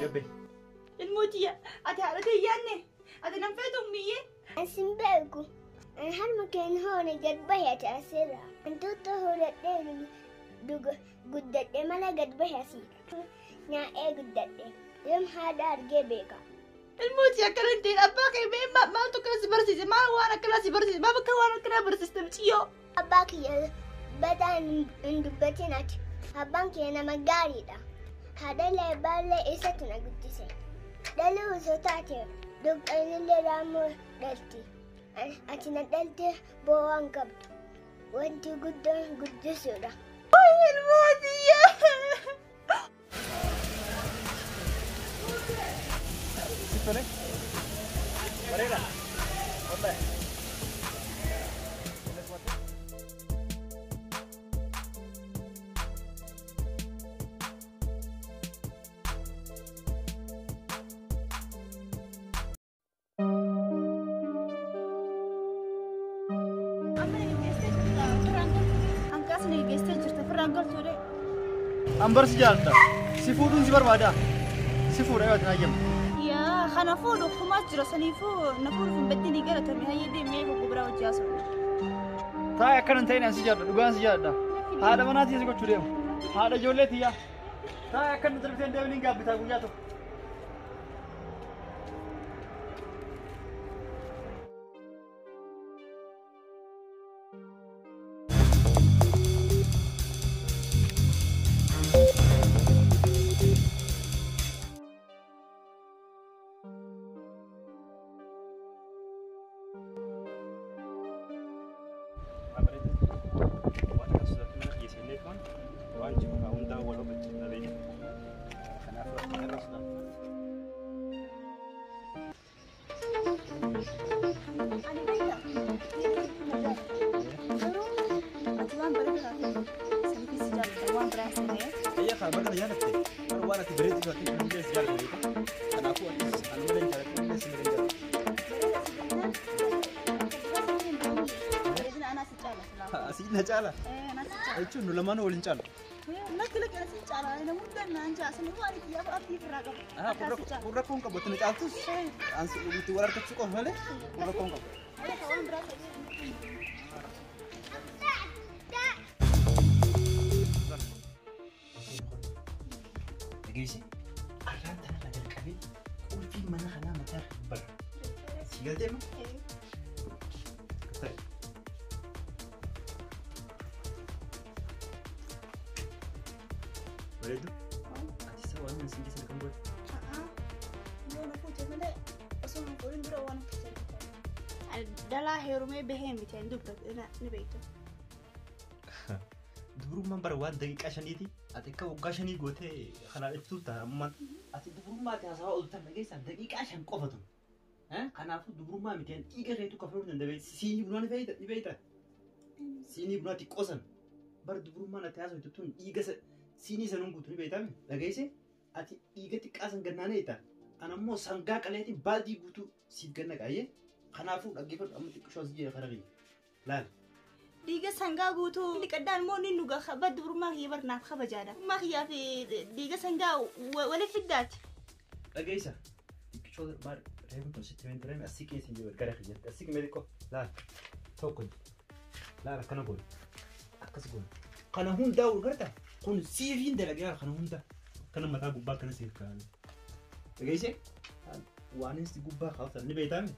Gabbe. Ilmootiya ati haadha ta'e yaadne ati nan feetu miyyee. Asin beeku. An harma keen hoone gad bahe ati asirra. Wantoota horadhee guddadhe mala gad bahe asii. Nyaa'ee guddadhe. Yoom haadha argee beeka. Ilmootii akkana hin ta'in abbaa kee mee maaltu akkana si barsiise maal waan akkanaa si barsiise maal bakka waan akkanaa barsiiste muciyyoo. Abbaa kiyya bataan hin dubbatin ati. Abbaan kiyya nama gaariidha. Haadha baallee isatu na guddise. Dhalli osoo taate dhoqqeenillee raammoo dhalti. Ati na dhalte boo'aan qabdu. Wanti guddoon guddisuudha. Ilmootii. Tole. Bareeda. Wallahi. Ambar si jaalladha. Si fuudhuun si barbaada. Si fuudha yoo ati hayyamte. Yaa kana fuudhu kumaas jira saniifuu na fuudhuuf hin baddini galatame hayyee deemee boqoo biraa hojii haasofna. Taa'e akkana hin ta'in ani si jaalladha dhugaan si jaalladha. Haadha manaatii si gochuu deemu. Haadha ijoollee tiyyaa. Taa'e akkana darbitee hin deemin hin gaabbitaa guyyaa tokko. Asii caala. Jechuun nu lamaan waliin caalu. Kun rakkoon qabu itti na caaltus nuti wal harkachuu qofa malee kun rakkoon qabu. Dhageessi arraan tana irraa jalqabee qulfii mana kanaa mataa irra bara. Si galtee moo? Bareedu. Ati isa waan sin keessa kan goote. Yoo na fuute malee osoo hin fuudhin dura waan akkasii argita. Dhalaa heerumee bahee miti hin dubbatu ni beektu. Dubrummaan bara waan daqiiqaa shaniiti. Ati akka waggaa shanii gootee kanaa ibsuuf ta'a ammaan. Ati dubrummaa ati haasawaa ooltan dhageessan daqiiqaa shan qofatu. Kanaafuu dubrummaa miti dhiiga keetu kafaluu danda'e. Siinii bunaa ni beekta. Siinii bunaa xiqqoo san. Bara dubrummaan ati haasawaa tun dhiiga siinii sanuun guutuu ni beektaa dhageesse ati dhiiga xiqqaa san gannaan eeyita. Ana immoo sangaa qaleetiin baaldii guutuu siif ganna qaayyee. Kanaafuu dhaggeeffadhu amma xiqqishoo as jira kara kiyya. Laal. Dhiiga sangaa guutuu dhiqaddaan immoo ni dhuga baddu burmaa kiyya barnaaf kabajaadha. Burmaa kiyyaa fi dhiiga sangaa waliif fiddaati. Dhageessa xiqqishoo maal reefu tun sitti hin turame asii keessa hin jiru gara kiyyatti asii qimee xiqqoo laal tokko laal akkana goone akkas goone kana hundaa garta kun siifiin dalagaa kana hunda kana mataa gubbaa kana siif kaa'ame. Dhageesse waan inni gubbaa kaa'atan ni beektaame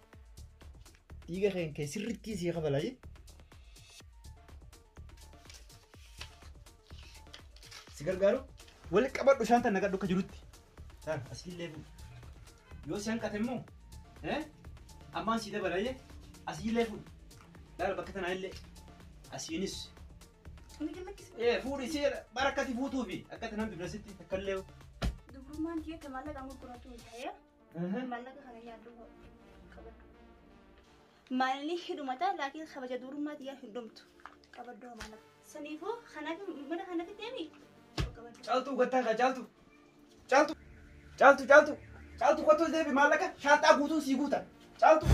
dhiiga keen kee sirriitti sii kafalaaye. Si gargaaru wal qabadhu shaan tan naqadhu akka jirutti. Taan asiillee fuudhu. Yoo si hanqate immoo ammaan sii dabalaaye asiillee fuudhu. Laala bakka tanaa illee asiinis. Fuudhi si bara akkati fuutuufi akkati namni birasitti takka illee. Dubrummaan kiyya maallaqa gurguratu hin ta'e. Maallaqa kana nyaadhu qabadhu. Maalli hidhumata laakiin kabaja dubrummaa tiyyaa hin dhumtu. Qabadhu maallaqa. Saniifuu kanaaf mana kana fiddeemi. Caaltuu gattaa kaa caaltuu. Caaltuu. Caaltuu caaltuu. Caaltuu kottu deebi maallaqa shaanxaa guutuun sii guuta. Caaltuu.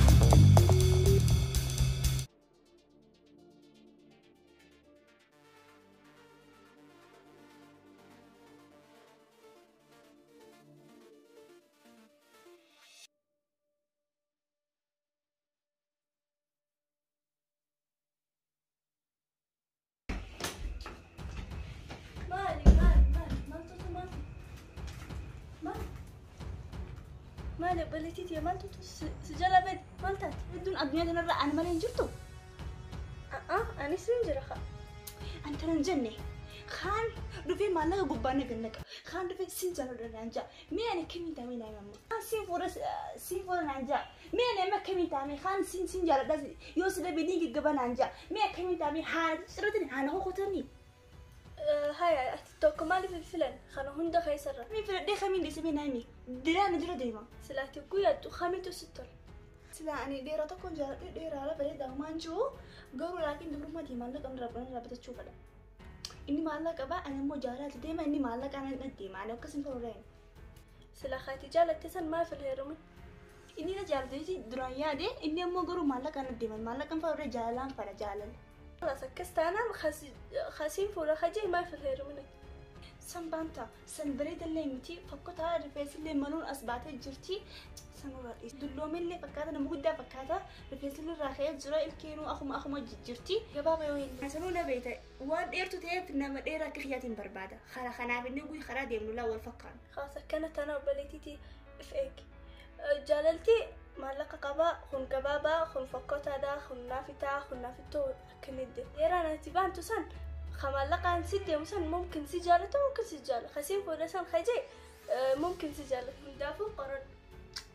Maal obboleettii maaltu si jala bade maal taate? Hedduun addunyaa kanarra ani malee hin jirtu. Anis hin jira. Ani kana hin jenne. Kaan dhufee maallaqa gubbaa na gannaqa. Kaan dhufee sin jaalladha naan ja'a. Mee ani akkamiin taa'ee naa himamma? Kaan sin fuudha naan ja'a. Mee ani amma akkamiin taa'ee kaan sin jaalladha yoo si dhabe ni gaggaba naan ja'a. Mee akkamiin taa'ee haala cirratanii haala hokkotanii? Haya ati tokko maaliif hin filan? Kana hunda keessarra. Mee filadhee kamiin dhiisee naa himi? Diraa na dura deema. Silaati guyyaattu kamitu si tola? Sila ani dheeraa tokkoon jaalladhee dheeraadha bareedaa waan jiru garuu laakiin dubrummaa maallaqa irraa bitachuu fedha. Inni maallaqa qaba ani immoo jaalladha deema inni maallaqa ana deema ani akkas hin fedhu. Sila haati jaalatte san maaf hin heerumin? Inni na jaallatee duraan yaade inni immoo garuu maallaqa ana deema maallaqa hin fedhu jaalalaan fedha jaalala. Khalaas akkas taanaan khasiin fuula khajee maaf hin heerumin? San baanta san bareedallee miti fakkotaa rifeensillee maluun as baatee jirti sanurraa dhiisi. Dulloomillee fakkaata nama guddaa fakkaata rifeensillee irraa ka'ee jira ilkeenuu akkuma akkuma jijjiirti. Gabaabaa yoo hin sanuu na beekta waan dheertu ta'eef nama dheeraa akka kiyyaatiin barbaada. Karaa kanaaf inni guyyaa karaa deemnu laa wal fakkaatu. Khalaas akkana tana obboleettiitii if eegi. Jaalalti maallaqa qabaa kun gabaabaa kun fakkotaadha kun naafitaa kun naafittoo akkamitti deema. Dheeraa natti baantu san خمالقان سيدي مثلا ممكن سجالته ممكن سجالة خسين فورسان خجي ممكن سجالة دافو قرن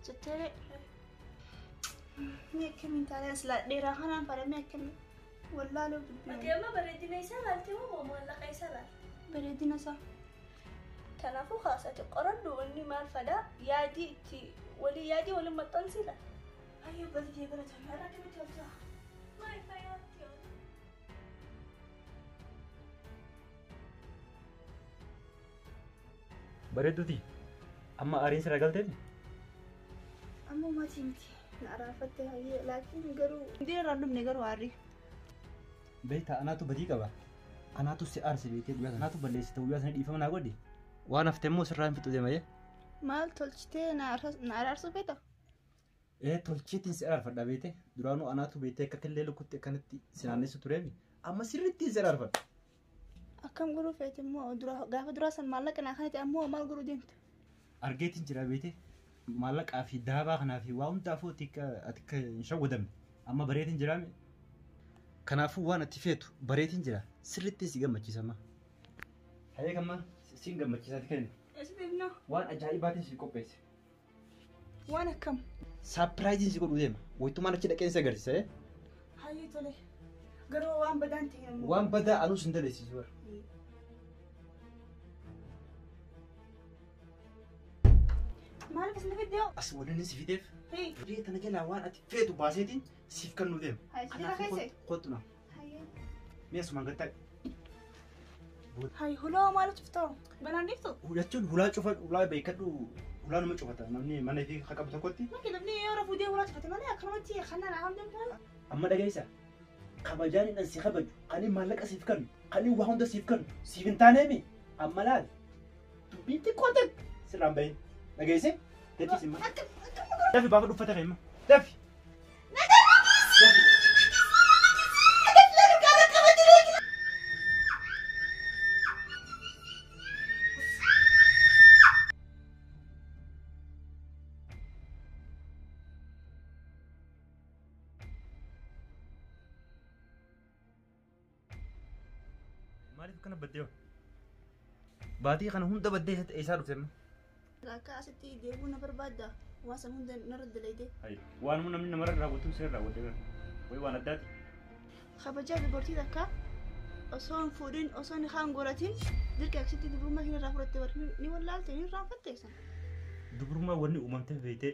جتري مية كمين تعالى سلا ديرا هنا فرا مية كمين والله لو بدي ما بردينا يسال تمو مالقة يسال بردينا صح تنافو خاصة قرن وإني ما الفدا يادي تي ولي يادي ولا ما تنسيلا أيوة بلدي بلد أنا كم تلتها ما يفايات Bareedduuti. Amma aariin sirraa galteeti? Amma maatii miti. Na araarfatte hayyee laakiin garuu. Hundee irraan dhumne garuu aarri. Beektaa anaatu badii qaba. Anaatu si aarse beektee guyyaa sana. Anaatu balleessite guyyaa sana dhiifama naa godhi. Waan hafte immoo sirraa hin fixu deema jee. Maal tolchitee na araarsuu feeta? Ee tolcheetiin si araarfadha beekte. Duraanuu anaatu beektee akka killee lukkutti akkanatti si naannessu tureemi. Amma sirriitti si araarfadha. Akkam godhuu feete immoo gaafa duraa san maallaqa naa kanatti ammoo maal godhuu deemta? Argeetiin jira beekte maallaqaa fi daabaa kanaa fi waa hundaafuu ati akka hin shawwadamne amma bareetiin jiraame. Kanaafuu waan ati feetu bareetiin jira sirriitti si gammachiisa amma. Hayyee kamma siin gammachiisaati kenna. Eessa Waan ajaa'ibaatiin si qopheesse. Waan akkam? Saapiraayiziin si godhuu deema. Wayitumaan achi dhaqeen si agarsiisa. Hayyee tole. Garuu waan badaan ta'e ammoo. Waan badaa anuus hin dandeessisu bara. Maaliif isin fiddee? As waliin si fideef. Fiddee tana jalaa waan ati feetu baaseetiin siif kennuu deema. Kanaafuu kottu na. Mee asumaan gad taa'e. Hayi hulaa maal cuftaa? Banaan dhiiftu? Jechuun hulaa cufa hulaa beekadhu hulaa nama cufata namni mana fi qabu tokkotti. Makki namni yeroo fuudhee hulaa cufate malee akkanumatti kanaan afaan deemtu. Amma dhageessa kabajaan inni si kabaju kan inni maallaqa siif kennu kan inni waa hunda siif kennu siif hin taaneemi amma laal dubbiin xiqqoo ta'e sirraan bahin dhageesse gatii simma. Dafi baafa uffata kee imma dafi. Maaliif akkana baddee? Baatii kana hunda baddee eessaa dhufte amma? Akka asitti deebuu na barbaadda. Waan san hunda narra dalaydee. Waan namni namarra raawwatu sirra raawwatee bara. Wayi waan addaati. Kabajaa dubartii takka osoo hin fuudhin osoo hin kaan godhatin dirqii akkasitti dubrummaa hin irraa fudhatte bara ni wallaalte ni irraanfatte san. Dubrummaa wanni uumamtee beektee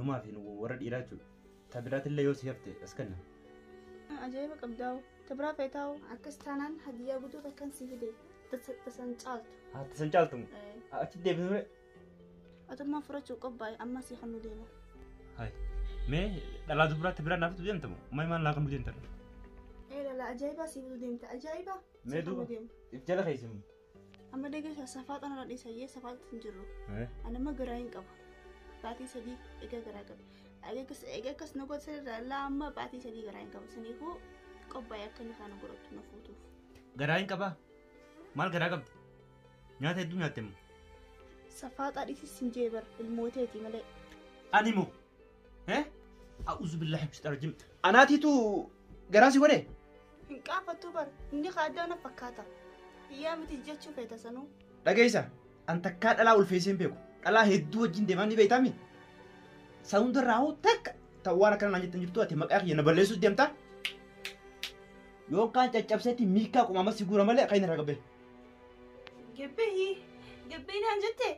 numaa fi warra dhiiraa jechuudha. Ta biraatillee yoo si hafte as kenna. Ajaa'iba qabdaa'u. Tabiraa feetaa'u akkas taanaan hadiyyaa guutuu takkan si fide tasan caaltu. Haa tasan caaltu achi deebisuu Atummaan furachuu qophaa'e amma si kan nu deema. Hayi mee dhalaa dubaraatti biraa naaf deemta moo maal maal naa kan nu deemta? Ee dhalaa ajaa'ibaa si bituu deemta ajaa'iba. Mee duuba if jala keessimu. Amma deeggarsa safaa xanarra dhiisayyee safaatti hin jirru. Ani amma garaa hin qabu. Baatii sadii egaa garaa qaba. Egaa akkas na godha irraa laa amma baatii sadii garaa hin qabu. Saniifuu qophaa'e akka inni kana godhattu na fuutuuf. Garaa hin qabaa? Maal garaa qabdi? Nyaata hedduu nyaatte immoo? Safaaxaa dhiisis hin jee bara ilmooteeti malee. Ani moo? A'uuzu billahi min shaytaani rajiim. Anaatiitu garaa si godhe? Hin qaafattu bar inni kaaddaa na fakkaata. Iyyaa miti jechuu feeta sanuu. Dhageessa an takkaa dhalaa ulfeessee hin beeku. Dhalaa hedduu wajjin deemaa ni beektaami. Saawundarraa hoo takka ta'u waan akkana naan jettan jirtu ati maqaa kiyya na balleessuus deemtaa? Yookaan caccabseetti miikaa qumaama si guura malee akka inni irraa gabbee. Gabbee gabbee naan jette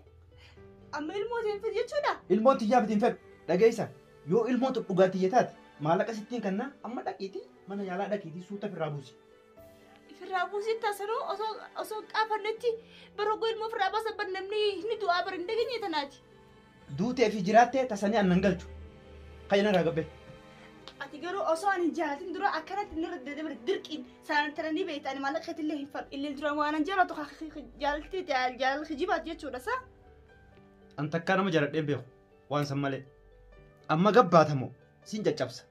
amma ilmoo ta'e fedhu jechuudha. Ilmoon tiyyaa bitiin fedhu dhageessa yoo ilmoon dhugaa tiyya taate maallaqa sittiin kannaa amma dhaqiitii mana yaalaa dhaqiitii suuta firraa buusi. Firraa buusi tasanuu osoo qaafannetti bara ilmoo firraa baasa bar namni ni du'aa bar hin dhageenye tanaati. Duutee fi jiraattee tasanii annan galchu. Kan irraa gabbee. Ati garuu osoo ani jaalatin dura akkanatti inni irra deddeebiin dirqiin saantaranii beekta ani maallaqa keetillee hin fadhu. Illee dura waan an jaalatu jaalalti jaalala kijibaati jechuudha sa. An takkaa nama jaaladheen beeku waan san malee. Amma gabbaatamoo siin caccabsa.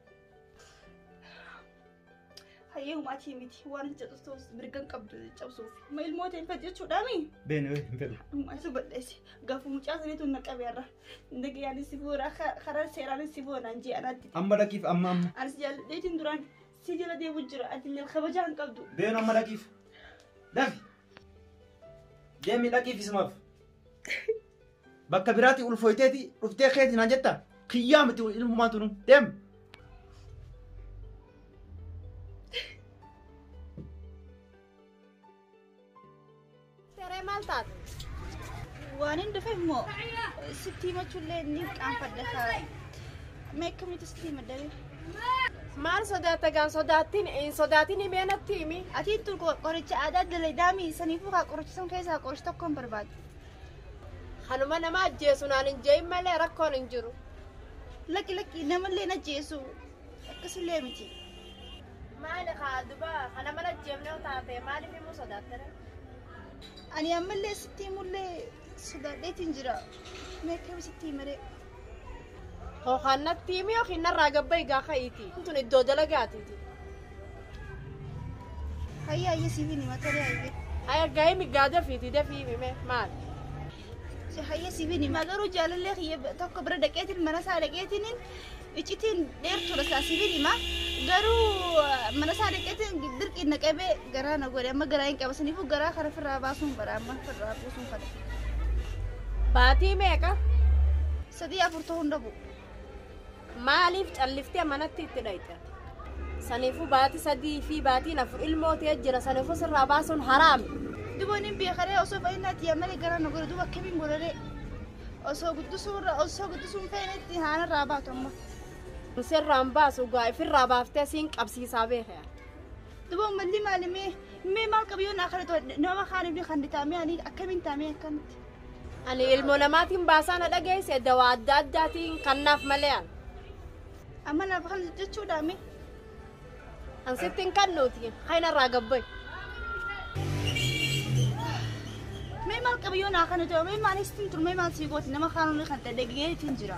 Hayyee humaatii miti waan caccabsuuf mirga hin qabdu caccabsuuf. Ma ilmoo ta'e hin fedhu jechuudhaami. Beene hin fedhu. Dhumaatu balleesse gaafa mucaa saniitu na qabe irra. Ndagayaanis si fuura karaa seeraanis si fuura naan jee anaatti. Amma dhaqiif amma amma. Anis jaalladheetiin duraan si jala deemu jira ati illee kabajaa hin qabdu. Beenu amma dhaqiif. Dafi. Deemi dhaqiif isumaaf. Bakka biraatti ulfooyteeti dhuftee keeti naan jetta. Kiyyaa miti ilmumaa tunu deem. Teree maal taate? Waan hin dhufeef moo sitti himachuullee ni qaanfadha. Mee akkamitti sitti himadda? Maal sodaatta gaan sodaattiin hin sodaatin himee natti himi. Atiin tun qoricha aadaa dalagdaami saniifuu kaa qoricha san keessaa qoricha tokko hin barbaadu. Kanuma nama ajjeesu naan hin jeeyin malee rakkoon hin jiru. Lakki lakki namallee na ajjeesu akkasillee miti. Maali kaa duba kana mana ajjeefne yoo taate maaliif himuu sodaattare? Ani ammallee sitti himullee sodaadheetiin jira. Mee akkami sitti himaree? Hookaan natti himi yookiin narraa gabba egaa ka'iiti. Tun iddoo dalagaatiiti. Hayya hayya siif hin hima tarii hayyee. Hayya gaa'imi gaa dafiiti dafii himi maal? Hayya siif hin hima garuu jaalallee kiyya tokko bira dhaqeetiin mana isaa dhaqeetiin iccitiin dheertuudha isaa siif hin hima garuu mana isaa dhaqeetiin dirqiin na qabee garaa na godhe amma garaa hin qaba saniifuu garaa kana firraa baasuun bara amma firraa buusuun fadha. Baatii meeqa? 3-4 ta'uu hin dhabu. Maaliif calliftee manatti itti dhayxe? Saniifuu baatii 3 fi baatiin 4 ilmoo ta'e jira saniifuu sirraa baasuun haraami. Duba nin beekaree osoo fayyinaatti malee garaa na godhe duba akkamiin godhee osoo guddisuun feenetti haanarraa baatu amma. Sirraan baasu gaa ifirraa baaftee siin qabsiisaa beekaa. Duba malli maali mee maal qabu yoo naa kana nama kaaniif kan taamee ani akkamiin taamee akkamitti. Ani ilmoo namaatiin baasaa na dhageesse dawaa adda addaatiin kannaaf malee an. Amma naaf kan jechuudha mee. An sittiin kannuuti kainarraa gabbaye. Mee maal qabu yoo naa kana ta'e mee maal isiin tur mee maal sii gooti nama kaanuun kan dhaggeetiin jira.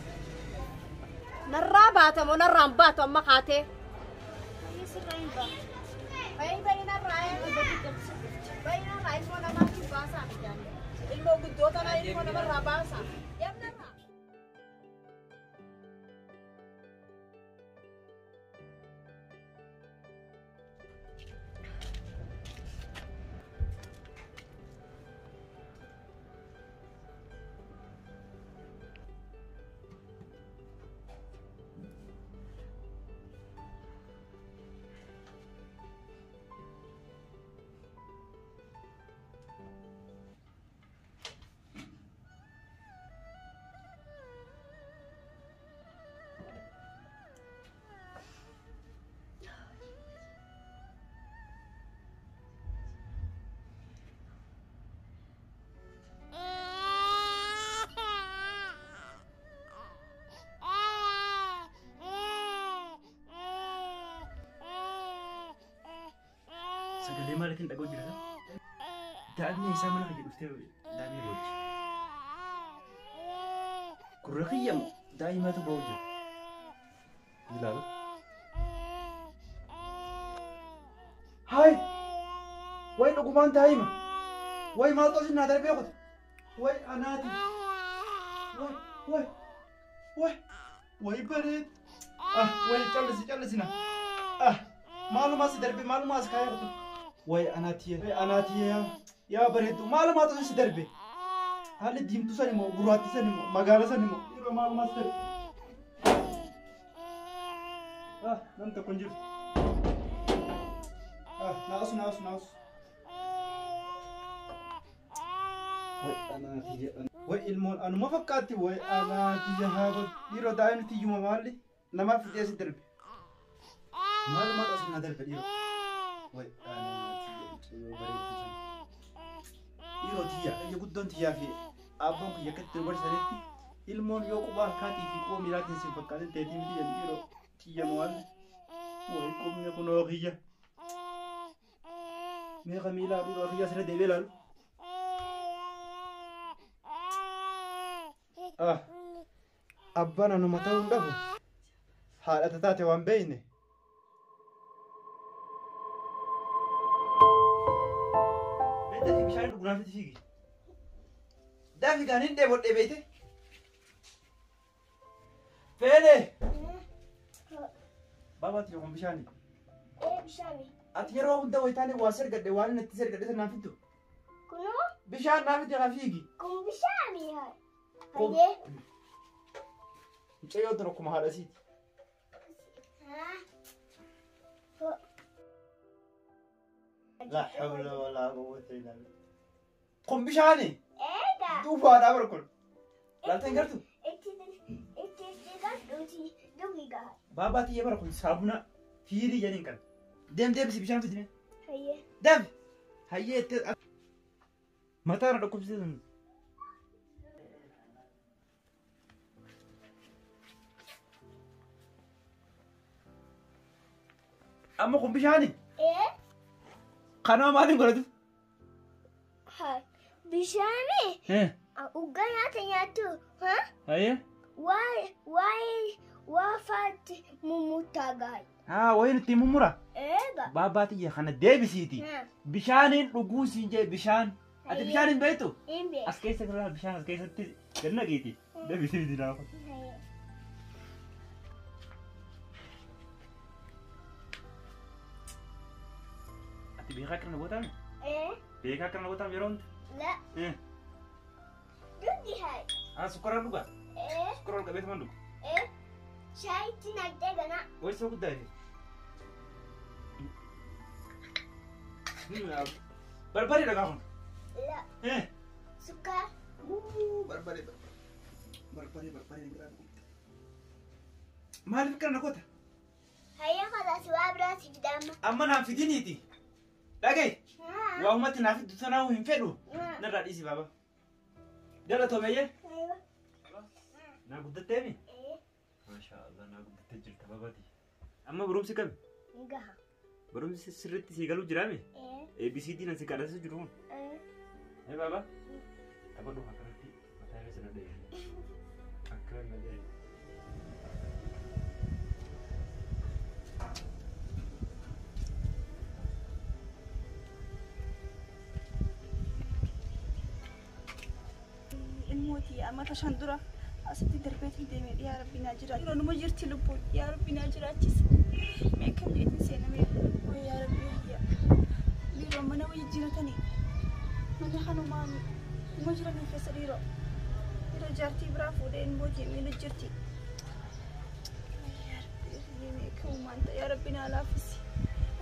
Narraa baatamoo narraan baatu amma kaatee. Sirraa hin baatu. Bayi bayi narraa bayi narraa ilmoo namaatiin baasaa mijaani. Ilmoo guddoo tanaa ilmoo namarraa baasaa. Deemnarraa. Sagalee maaliitiin dhaga'u jira? Daa'imni isaa mana kiyya dhuftee daa'imni boochi. Gurra kiyya moo daa'imatu ba'u jira? Ilaalu. Haay! Wayi dhugumaan daa'ima! Wayi maaltu asin naa darbee qote? Wayi anaati! Wayi wayi! Way way bareed. Ah way callisi callisina. Ah maalumaa si darbe maalumaa as kaayee kutu. Way anaatiye anaatiye yaa bareeddu maalumaa tasa si darbe. Haalli diimtuu san immoo gurraattii san immoo magaala san immoo yeroo maalumaa si darbe. Ah namni tokko hin jiru. Ah naasu naasu naasu. Way anaatiye way ilmoon anuma fakkaatti way anaatiye haa dhiiroo daa'imni tiyyuma maalli namaaf fidee si darbe. Maalumaa tasa na darbe dhiiroo. Way anaatiye mucayyoo bareedduu sana. Dhiiroo tiyya ija guddoon tiyyaa fi abboon kiyya akkatti barsiisanitti ilmoon yoo quba harkaatii fi quba miilaatiin si fakkaatin teetii miti jedhu dhiiroo tiyya maal way qubni kunoo kiyya. Meeqa miilaa dhiiroo kiyya asirra deebi'ee ilaalu. Ah abbaan anuma ta'uu hin dhabu haadha taate waan beeyne. Bishaan dhugunaafiti fiigi. Daafi gaaniin dheebodhee beeyte. Feene! Baaba ati kun bishaani. Ee bishaani. Ati yeroo hunda wayitaane waa sergadhe waan inni itti sergadhe sana naaf fiddu. Kunoo? Bishaan naaf fiddi haa fiigi. Kun bishaani haa. Hayyee. Mucayyoo tun akkuma haadha isiiti. La hawla wala quwwata illa billah. Kun bishaani? Eega. Duubaadhaa bar kun. Laaltee hin gartuu? Itti dhiqadhuuti dhugi gaha. Baabaa tiyya bara kun saabuna fiirii jedhaniin kan. Deem deebisi bishaan fidine. Hayyee. Deem. Hayyee itti. Mataa irra dhukkubsite sun. Amma kun bishaani? Ee. Kanaa maaliin godhatu? Haa. Bishaani. Dhugaa nyaata nyaattu. Haa? Hayyee. Waa'ee waa faatti mummurtaa gaha. Haa wayiin ittiin mummura? Eega. Baabaa tiyya kana deebisiiti. Bishaaniin dhuguu siin jee bishaan. Ati bishaan hin beektu? Hin beeku. As keessa jira bishaan as keessatti gad naqiiti. Deebisiiti naafa. Ati beekaa akkana gootaami? Ee. Beekaa akkana gootaami yeroo hunda? La. Dhugi haa. Haa sukkaara dhugaa? Ee. Sukkaara ol qabeetu man dhugu? Ee. Shaayitti naqxee ganaa. Wayi soo guddaa ishee. Barbaree dhagaa kun. La. Sukkaara. Barbaree barbaree barbaree garaa Maaliif kana goota? Hayya kalaas waa biraa si fidama. Amma naaf fidiniiti. Dhaga'i. Waa ummatti naaf fiddu sanaa hin fedhu. Narraa dhiisi baaba. Galatoome jee. Naa guddatteemi? Maashaa Allah naa guddattee jirta babaati. Amma barumsi kami? Gaha. Barumsi sirriitti sii galuu jiraame? ABCD nan si kadhata jiru kun. Ee baaba. Taphadhu akkanatti mataa irra sana dha'e. Akkana na dha'e. Ilmooti amma tashaan dura asitti darbeetiin deemee yaa Rabbi naa jira. Yeroo numa jirti lubbuun yaa Rabbi naa jiraachisa. Mee akkam jeetiin seenamee yaa Rabbi yaa. Dhiiroo mana wayii jiratanii mana kanumaa numa jiranii keessa dhiiroo. Dhiiroo jaartii biraa fuudhee ilmooti miila jirti. Yaa Rabbi mee akkamumaan ta'a yaa Rabbi naa laaffisi.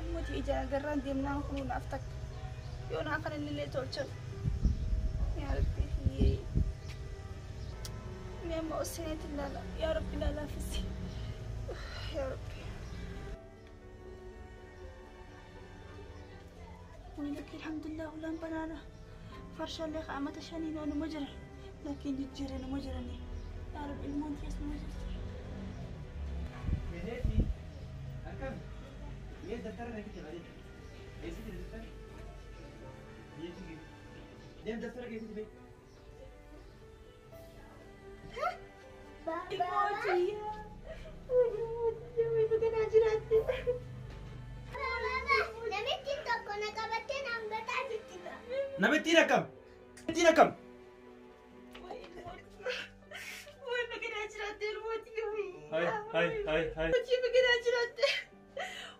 Ilmooti ijaan agarraan deemnaan kunuu naaf takka. Yoo naa kana illee tolchan. Yaa Rabbi Amma osseneetiin ilaala. Yaa Rabbi naa laaffisi. Yaa Rabbi. Laki alhamdulillah ulaan banaana. Farshaallee qaamata shanii numa jira. Laakiin jijjiiree numa jiranii. Yaa Rabbi ilmoon keessa numa jirti. Meetii akkam? Mee daftara na kite bareeda. Eessatti daftara? Deem daftara keessatti bee. Namichi tokko na qabattee na hangataa jirti. Namittiin akkam? Namittiin akkam? Hojii biqilaa jiraatte.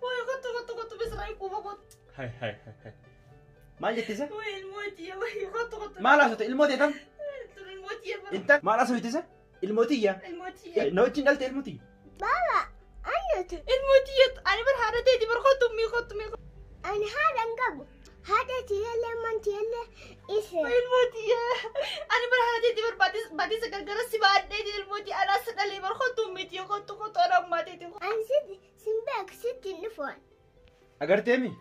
Wayi kottu kottu kottu bisiraan quba kottu. Hai hai hai. Maal jette isa? Wayi ilmootii wayi kottu kottu. Maal haasofte ilmoo ta'e tam? Ilmootii bara. Inta maal haasofte isa? Ilmootiyya. Ilmootii. Na wajjin dhalte ilmootii. Baaba annutu. Ilmootii ani bar haadha ta'eeti bar kottu mii kottu mii. Ani haadha hin qabu. Haadha tiyyallee man tiyyallee isa. Ilmootii ani bar haadha ta'eeti bar baatisa gargara si baadhee ilmootii anaas dhalee bar kottu miti kottu kottu ana ammaa ta'eeti. Ani sitti sin beeku sitti hin dhufoon. Agarteemi?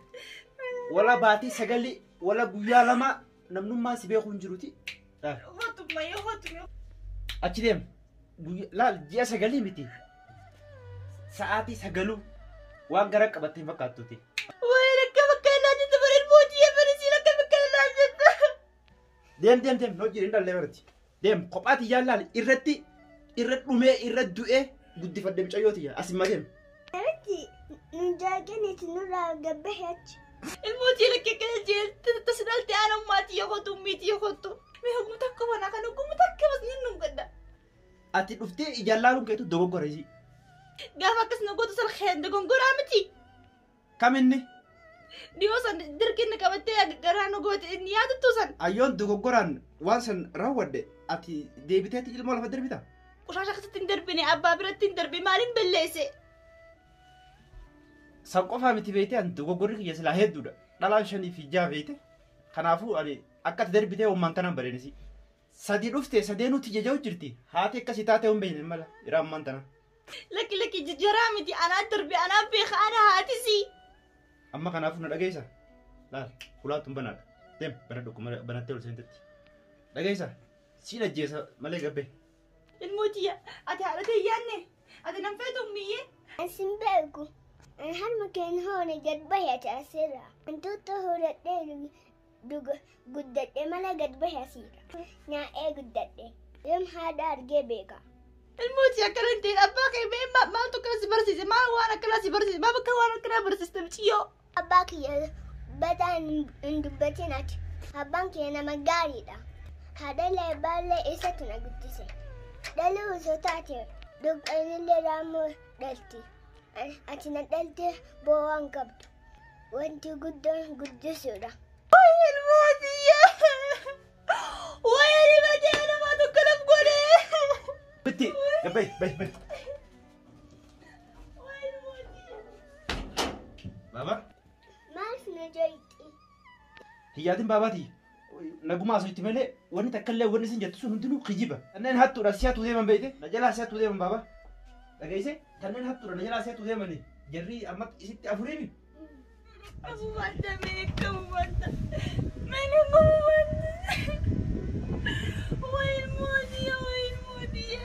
Wala baatii sagalii wala guyyaa lama namnummaa si beeku hin jiruti. Kottu mayyoo kottu. Achi deem. Laal ji'a sagalii miti. Sa'aatii sagaluu waan gara qabattee hin fakkaattuti. Wayi lakka bakka ilaa jirtu bara ilmootii bara si lakka bakka ilaa jirtu. Deem deem deem noo jireenya dhallee barati. Deem kophaati yaa laal irratti irra dhumee irra du'ee guddifadhe mucayyoo tiyya asin ma deem. Namichi nu jaaqiniiti nurraa gabbahe achi. Ilmootii lakka akkana jeelte tas dhalte ana ammaatii yoo kottu miitii yoo kottu. Mee hogguma takka banaa kan hogguma takka bas ni nun gadda. Ati dhuftee ijaan laaluun keetu dogoggora isii. Gaafa akkas na gootu san xeende gongoraa miti. Kam inni? Dhiyoo san dirqinni qabattee garaa nu goote inni yaadattu san. Ayyoon dogoggoraan waan san raawwadhe ati deebiteetti ilmoo lafa darbita? Qushaasha akkasitti hin darbine abbaa biratti hin darbe maaliin balleesse? San qofaa miti beeyte ani dogoggorri kiyya silaa hedduudha. Dhalaan shanii fi jaha beeyte. Kanaafuu ani akka ati darbitee ummaan tanaan bareenisi. Sadi dhufte sadeenuu tiyya jahu jirti. Haati akkasii taatee hin beekne mala yeroo ammaan tana. Lakki lakki jijjiiraa miti anaa darbe anaa beeka anaa haatisi. Amma kanaafuu na dhageessa. Laal hulaatuun banaadha. Deem bana dhukkuma banattee ol seentetti. Dhageessa siin ajjeesa malee gabbee. Ilmootiya ati haadha ta'e yaadne ati nan feetu miyyee. Ani sin beeku. Ani harma keen hoone gad bahe ati asirra. Wantoota horadhee guddadhe malee gad bahe asiidha. Nyaa'ee guddadhe. Yoom haadha argee beeka. Ilmootii akkana hin ta'in abbaa kee mee maaltu akkana si barsiise maal waan akkanaa si barsiise maal bakka waan akkanaa barsiiste muciyyoo. Abbaa kiyya bataan hin dubbatin ati. Abbaan kiyya nama gaariidha. Haadha abbaallee isatu na guddise. Dhaluu osoo taate dhoqqeenillee raammoo dhalti. Ati na dhalte boo'aa hin qabdu. Wanti guddoon guddisuudha. Ilmootii wayi ani badee nama tokko naf godhee. Bitti gabbee bayi bayi. Baaba. Maaf na joyixi? Hiyyaatiin baabaati. Naguma asootti malee wanni takka illee wanni isin jettu sun hundinuu kijiba. Kanneen hattuudha si hattuu deeman beeyte na jalaa si hattuu deeman baaba. Dhageesse kanneen hattuudha na jalaa si hattuu deemani jarri amma isitti afuriimi. Kamu wanta mee kamu wanta mee kamu wanta. Wayi ilmootii wayi ilmootii.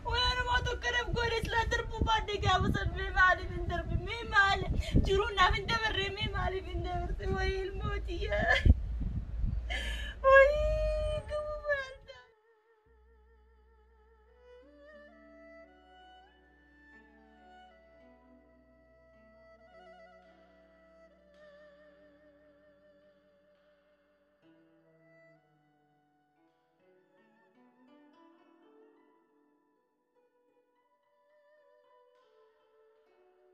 Wayi anuma tokko naf godhe silaa darbuu baadhee gaafa san mee maaliif hin darbe mee maali jiruun naaf hin dabarre mee maaliif hin dabarte wayi ilmootii.